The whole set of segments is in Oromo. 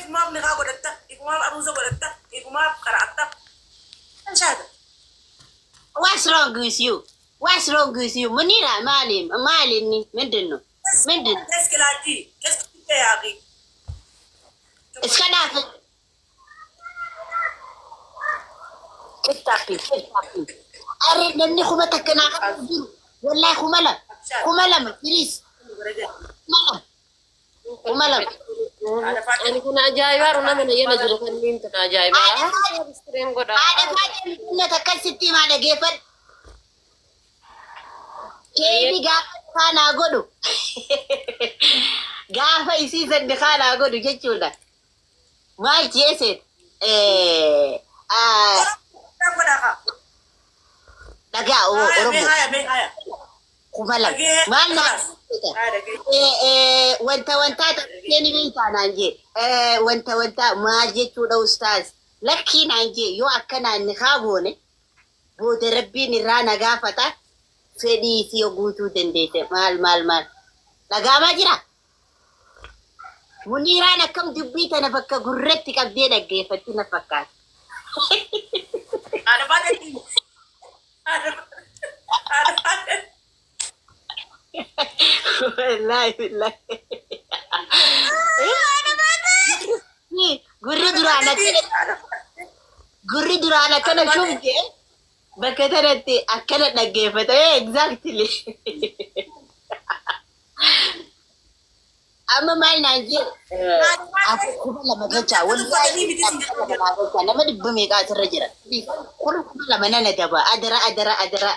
Ifumaaf nikaa godhatta, ifumaaf aruuza godhatta, ifumaaf qara'atta. Shaada. What's wrong with you? What's wrong with you? Munira maali maali inni ምንድን ነው ምንድን ነው? Qu'est-ce qu'il a dit? Qu'est-ce que tu fais, Harry? እስከ ዳፍ ቅጣፊ ቅጣፊ አሬ namni kuma 1 naa qabu jiru wallahi 2000 2000 please 2000 2000. Ani kun ajaa'ibaa nama na jala jiru kanneen tun ajaa'ibaa. Istireen godha. Haadha faatee miidhagina akkasitti himaa dhageeffadhu. Keeni gaafa kaanaa godhu gaafa isii sanni kaanaa godhu jechuudha. Maal jeeseet dhagaa Oromoo 2000 maal naa wanta wantaa taphee ni beektaa naan jee wanta wantaa maal jechuudha ustaaz lakkii naan jee yoo akkanaan ni kaa goone booda rabbiin irraa na gaafata fedhii isii yoo guutuu dandeesse maal maal maal dhagaamaa jira. Muniiraan akkam dubbii tana bakka gurratti qabdee dhaggeeffatti na fakkaata. Haadha faatee. Haadha faatee. Wallaahi billaahi. Gurri duraan akkana gurri duraan akkana shubde bakka tanatti akkana dhaggeeffata. Exactly. Amma maal naan jee 2000 galchaa wallaahi 2000 naa galchaa nama dhibba meeqaa asirra jira. 2000 nana daba adara adara adara.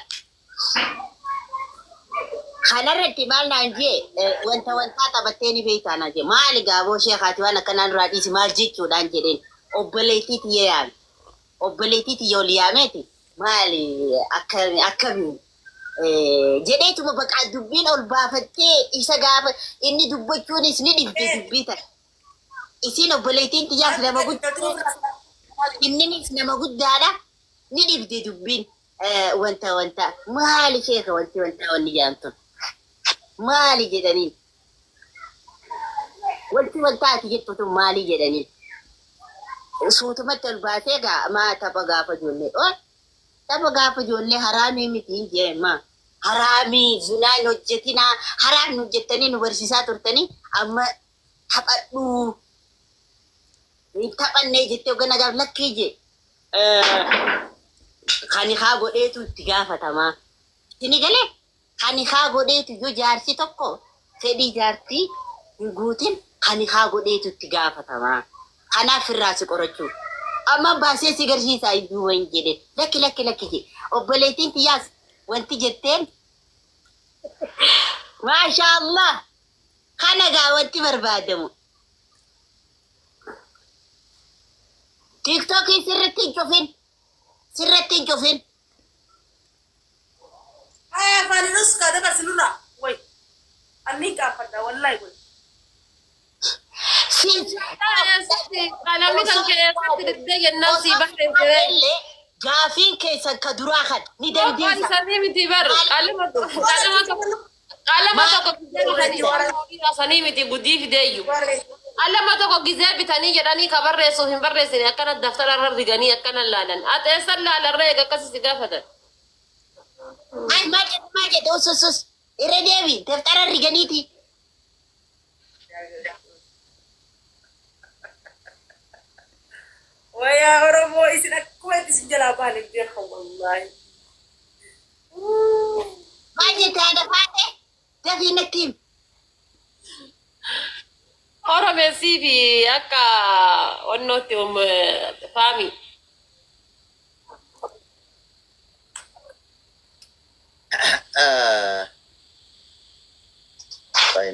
Kanarratti maal naan jee wanta wantaa taphattee ni beektaa naan jee maali gaaboo sheekaati waan akkanaan duraa dhiisi maal jechuudhaan jedheen obboleettii tiyya yaame. Obboleettii tiyya ol yaameeti maali akkami jedheetuma baqaa dubbiin ol baafattee isa gaafa inni dubbachuunis ni dhibde dubbii tana. Isiin obboleettiin tiyyaas nama guddaa inninis nama guddaadha ni dhibde dubbiin wanta wanta maali sheeka wanti wantaa wanni jedhamtu maali jedhaniin wanti wantaa ati jettu tun maali jedhaniin suutumatti ol baasee gaa maa tapha gaafa ijoollee oh tapha gaafa ijoollee haraamii miti hin jee maa haraamii zinaa hin hojjetinaa haraam nu hojjettanii nu barsiisaa turtanii amma taphadhuu hin taphannee jettee hoggana gaaf lakkii jee kan haa godheetu itti gaafatamaa. Isin galee kan haa godheetu yoo jaarsi tokko fedhii jaartii hin guutin kan haa godheetu itti gaafatamaa. Kanaaf irraa si qorachuu. Amma baasee si garsiisaa iyyuu wayin jedhe lakki lakki lakki jedhe obboleettiin tiyyaas wanti jetteen maashaa Allah kana gaa wanti barbaadamu. Tiiktookii sirritti hin cufin sirritti hin cufin. Haya afaaninus kaa dabarsinurraa. Way. Anni gaafadha wallahi way. Qalamni kan keessatti diddee jennaan sii barreessee. Illee gaafiin keessan ka duraa kan ni Waan dandeessa. sanii miti bar qalama qalama tokko qalama tokko gizee bitanii sanii miti gudii fideeyyu. Qalama tokko gizee bitanii jedhanii ka barreessuuf hin barreessine akkana daftara irra riganii akkana laalan. Ati eessan laalarra eega akkasi si gaafatan. Ay maal jedhe maal jedhe us us us irra deebi daftara riganiiti. Wayaa Oromoo isin akkuma itti isin jalaa bahan hin beekan wallahi. Maal jette haadha faate dafii natti himi. Oromeessii fi akka onnootti faami.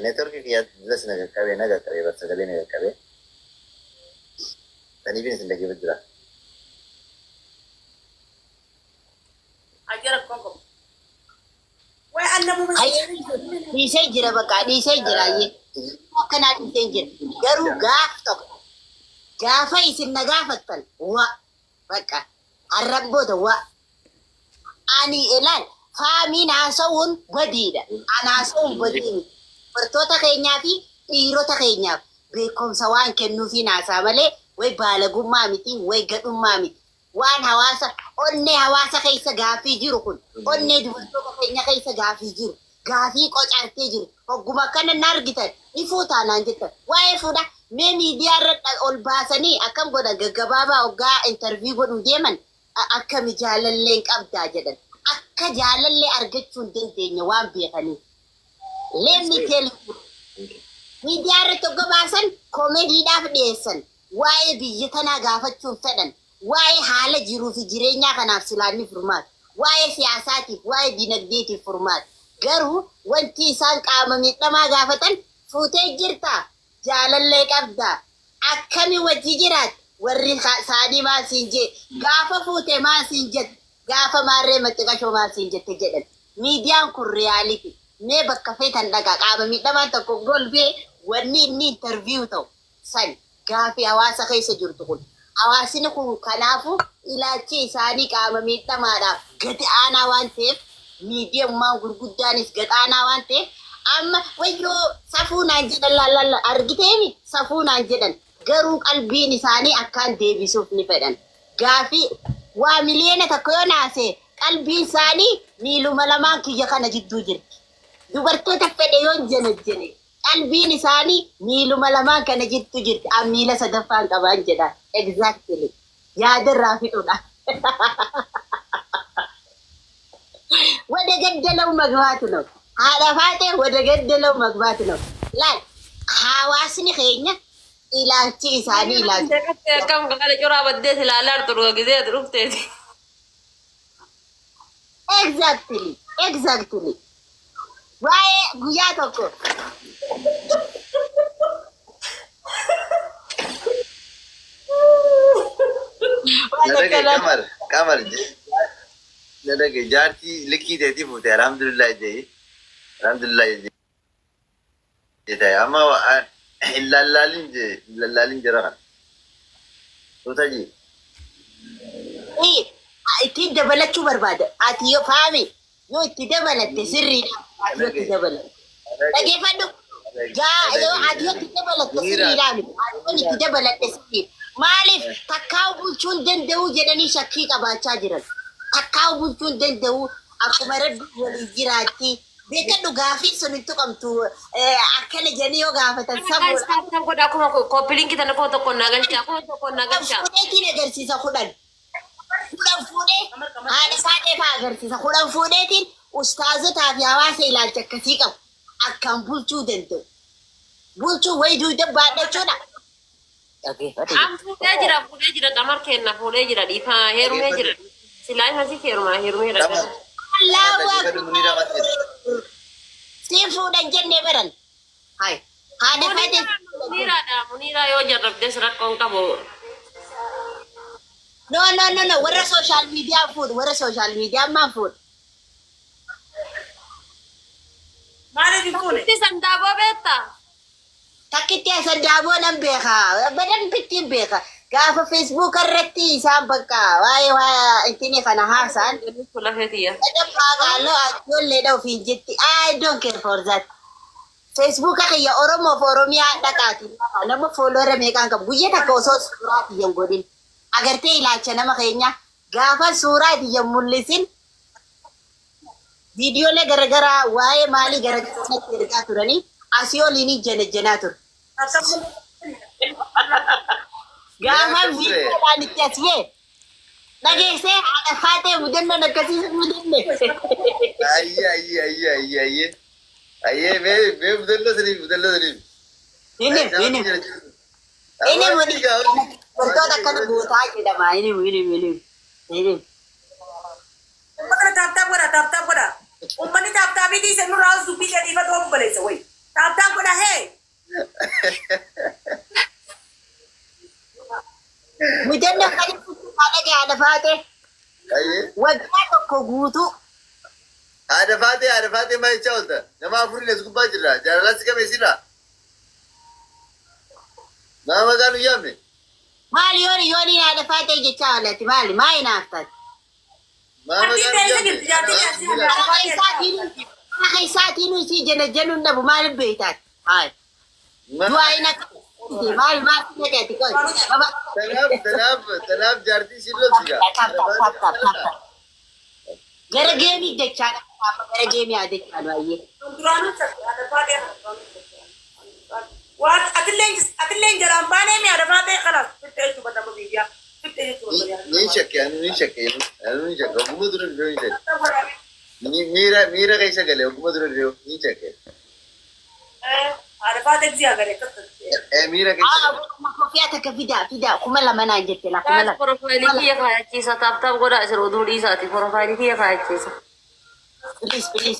Neetworkii kiyyaa duras na qaqqabee na qaqqabee bar sagalee na qaqqabee. Saniifin isin dhaggeeffatu jira. Ajjara konko. Way annamuma Dhiisee jira bakka dhiisee jira akkanaa dhiisee jira garuu gaaf tokko gaafa isin na gaafattan wa bakka har'an booda wa ani ilaal faamiin haasa'uun badiidha. An haasa'uun badii miti. Dubartoota keenyaa fi dhiirota keenyaaf Beekumsa waan kennuufiin haasaa malee way baalagummaa miti, way gadhummaa miti. Waan hawaasa onnee hawaasa keessa gaafii jiru kun, onnee dubartoota keenya keessa gaafii jiru, gaafii qocartee jiru. Hogguma akkana na argitan ni fuutaa naan jettan. Waa'ee fuudha mee miidiyaa irra ol baasanii akkam godhan? Gaggabaabaa hoggaa interview godhuu deeman akkami jaalalleen qabdaa jedhan. Akka jaalallee argachuu hin dandeenye waan beekaniif. Let me tell you. Miidiyaa irratti hogga baasan koomediidhaaf dhiyeessan. Waa'ee biyya tanaa gaafachuun fedhan. Waa'ee haala jiruu fi jireenyaa kanaaf silaanni furmaata. Waa'ee siyaasaatiif, waa'ee dinagdeetiif furmaata. Garuu wanti isaan qaama miidhamaa gaafatan, fuutee jirtaa? Jaalallee qabdaa? Akkami wajji jiraat? Warri isaanii maal siin jee? Gaafa fuute maal siin jette? Gaafa maarree maxiqashoo maal siin jette jedhan. Miidiyaan kun reality. Mee bakka feetan dhagaa, qaama miidhamaan tokko golbee wanni inni interview ta'u san gaafii hawaasa keessa jirtu kun. Hawaasni kun kanaafu ilaalchi isaanii qaama miidhamaadhaaf gadi aanaa waan ta'eef, miidiyummaan gurguddaanis gad aanaa waan ta'eef, amma wayyoo safuu naan jedhan. Laallalla argiteemi, safuu naan jedhan, garuu qalbiin isaanii akkaan deebisuuf ni fedhan. Gaafii waa 1 miliyoona yoo naase, qalbiin isaanii miiluma lamaan kiyya kana jidduu jirti. Dubartoota fedhe yoon jene, qalbiin isaanii miiluma lamaan kana jidduu jirti. An miila sadaffaan qabaan jedha. Exactly. Yaada irraa fixuudha. ወደ ገደለው መግባት ነው። Haadha faatee ወደ ገደለው መግባት ነው። Laal, hawaasni keenya ilaalchi isaanii ilaalcha. Akkam gaala coraa baddees ilaalaa jirtu gizee ati dhufteeti. Exactly. Waa'ee guyyaa tokko Na dhagaye Qamar, Qamar na dhagaye, jaartii likkii teetii fuute, alhamdulillah jee, alhamdulillah jee ta'e. Amma hin lallaalin jee, hin lallaalin jira kana. Tuuta jee. Ittiin dabalachuu barbaada. Ati yoo faami yoo itti dabalatte sirriidha. Ati yoo itti dabalatte. Dhageeffadhu. Gaa yoo ati yoo itti dabalatte sirriidha miti. Ati yoo itti dabalatte sirriidha. Maaliif takkaa bulchuu hin danda'u jedhanii shakkii qabaachaa jiran. Takkaa bulchuu hin danda'u, akkuma Rabbi waliin jiraatti. Beekadhu, gaafii sun hin tuqamtu, akkana jedhanii yoo gaafatan sabuudha. Kan godha akkuma copy link tana 1000 naa galcha, 1000 naa galcha. Fuudheetiin agarsiisa 10. 10 fuudhee haadha isaatee fa'aa agarsiisa. 10 fuudheetiin ustaazotaa fi hawaasa ilaalcha akkasii qabu. Akkaan bulchuu danda'u. Bulchuu wayi duuda baadhachuudha. An fuudhee jira, Qamar kenna, fuudhee jira, dhiifaa, heerumee jira. Silaa ima si heerumaa, heerumee jira. Allahu akbar. Siin fuudhan jennee baran. Hai. Haadha faatee. Muniiraadha, Muniiraa yoo jarrabdes rakkoon qabu. No, no, no, no, warra social media fuudhu, warra social media ammaa fuudhu. Maaliif hin fuune? Itti sandaaboo beektaa? Takkitti asan daaboo nan beeka. Badan bittiin beeka. Gaafa Facebook irratti isaan bakka waa'ee waa intini kana haasa'an. Lafeetiyya. Sadaffaa qaaloo ijoolleedha ofiin jetti. I don't care for that. Facebook kiyya Oromoo fi Oromiyaa dhaqaati. Nama follower meeqaan qabu. Guyyaa takka osoo suuraa kiyya hin godhin. Agartee ilaalcha nama keenya, gaafa suuraa kiyya mul'isin, viidiyoolee garaagaraa waa'ee maalii garaagaraa natti ergaa turanii asii oliin jana ture. Gaafa viidiyoodhaan itti as ba'e dhageessee, haadha faatee, mudannoon akkasii mudanne. Ayyee, ayyee, ayyee, ayyee, ayyee. Ayyee, mee mee, mudannoo saniif, mudannoo saniif. Inni inni inni muni wantoota akkana gootaa jedhama. Inni inni inni inni. Uummata kana tap tap godha, tap tap godha. Uummanni tap tapii dhiise nurraa dubbii jedhiifatu obboleessa wayi. Tap tap godha hee. Mudannoo kan haadha haadha faatee Ayyee. waggaa tokko guutuu. Haadha faatee, haadha faatee, maal jechaa oolta? Nama afurin as gubbaa jirra. Jaalalaatti qabeessirra. Maa maqaa nu yaamne? Maali, yooni yooni haadha faatee jechaa oolati, maali maa hinaaftat? Maa Jaartii maqaa nu keessa yaamne? jirti, jaartii jaartii. Karaa isaatiin isii jana januun dhabu maaliif beektaati? Hayi. Du'aa hin akka Maal maal fide ati qoy. Baba. Tanaaf jaartii si lolti gaa. Tap tap tap tap tap tap. Gara geemii dachaa gara geemii haa dachaa baay'ee. Duraanuu shakke adafaa ta'e waan atilleen jalaan baanee mi adafaa ta'e kalaas fitte jechuu badama biyyaa fitte jechuu Ni shakke, ani ni shakke, ani ni shakke. Oguma dura dhiyoo ni shakke. Miira keessa galee oguma dura dhiyoo ni shakke. Adafaa ta'e ji'a garee Miira keessa galee. Kofiyaa takka fidaa fidaa 2000 naan jette laa 2000. Profaayilii kiyya kaayachiisa, tap tap godhaa isin oduu dhiisaati. Profaayilii kiyya kaayachiisa. Please please.